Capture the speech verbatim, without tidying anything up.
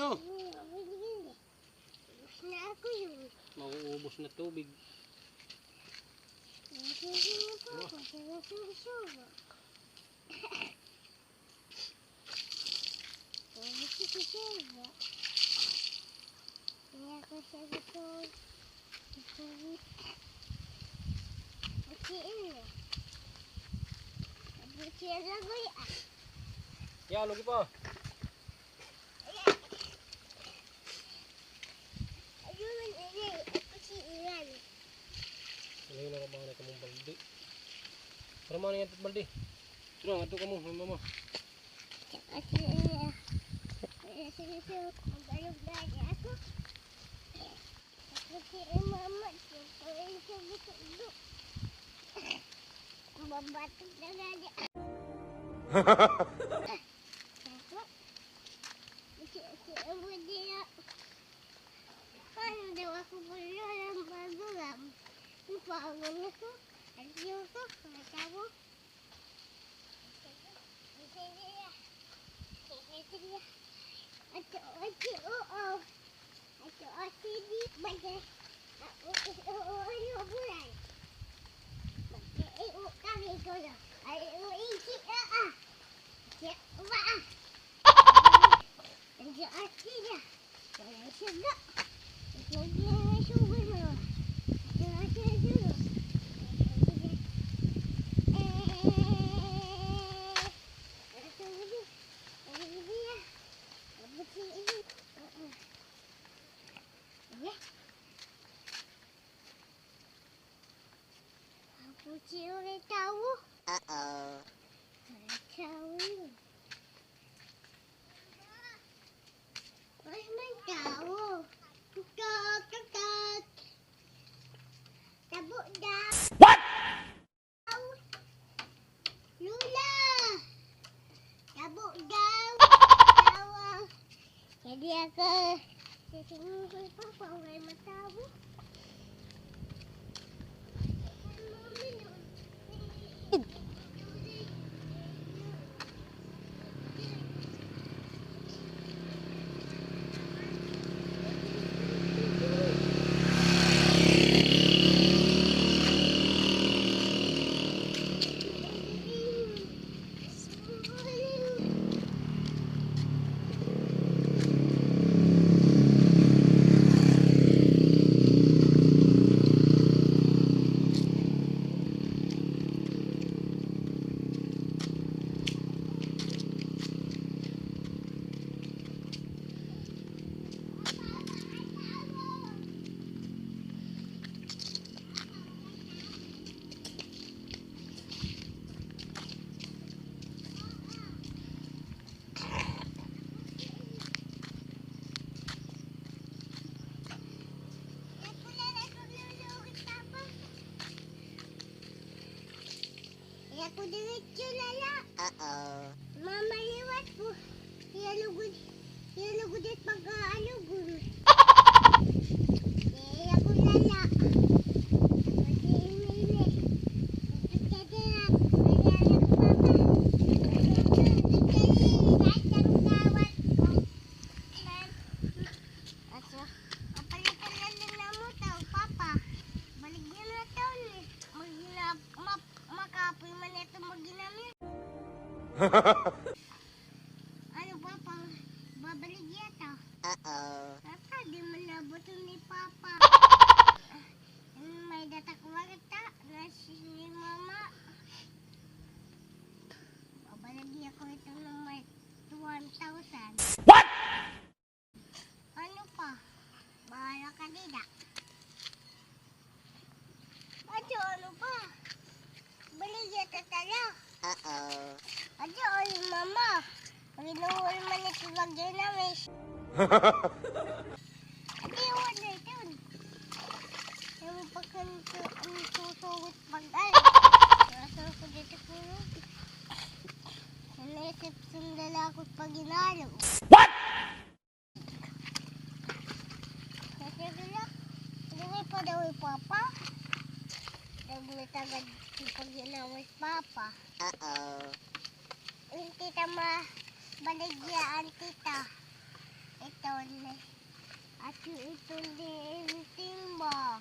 Oh. Ubos na ako yun. Mauubos na tubig. Nasusubo pa ako, nasusubo. Nasusubo. Kaya ako sa likod. Buti ini. Buti ang lagoy, ah. Ya, lugi pa. Ano na ka mga na kamong baldi? Para mga na baldi. Sino nga ito kamo, mama? Tsaka si, eh, si, si, mag-alog na di ako. Tsaka si, eh, mama, si, si, si, si, si, mabatog na nga di. Tsaka, si, si, amo di na. Paano daw ako po yun ang magulang? Ipaangon ako. Ayoko, matawa. Ato, ato, oo. Ato, ato, di, mada. Ako, oo, ano, bulan. Mag-, eh, oo, kami ko na. Ay, oo, isi, ah, ah. Siya, ba, ah. Ato, ato, di. Puti ulit tao. Uh-oh. Tao. Where's my towel? Tok, tok, tok. Tabo daw. What? Lola! Tabo daw. Towel. Jadi ako, sisingin ko pa, pa, may matabo. Iya ko diretso na la. Uh-oh. Mama, liwat po. Iya lugod, iya lugod it pag-aalugod. Iya ko na la. Pati ini. Pati ini. Pati ini. Pati ini. Ato, papalitan na la namo ito, Papa. Baligya na ito, eh. Maghina-, ma-, makapoy man ito maghinamit. Ano, Papa? Babaligya ito. Uh-oh. Papa, di man nabuto ni Papa. May datak warta na si, ni Mama. Babaligya ko ito ng may one thousand. What? Ano pa? Bahala ka dida. Adyo, ano pa? Baligya ta tala. Uh-oh. Adyo, ay, Mama. Ginawal man ni si Bagay na, miss. Adi, wala ito. Yung pagkanto, ang susungit pag-ay. Nasa ko dito po. Naisip sundala ko pag inalo. What? Kasi sila, hindi pa daw ni Papa. Nagmitagad si pag inalo ni Papa. Uh-oh. Yung tita ma-, baligya an tita. Ito ni. Ato ito ni Inting ba?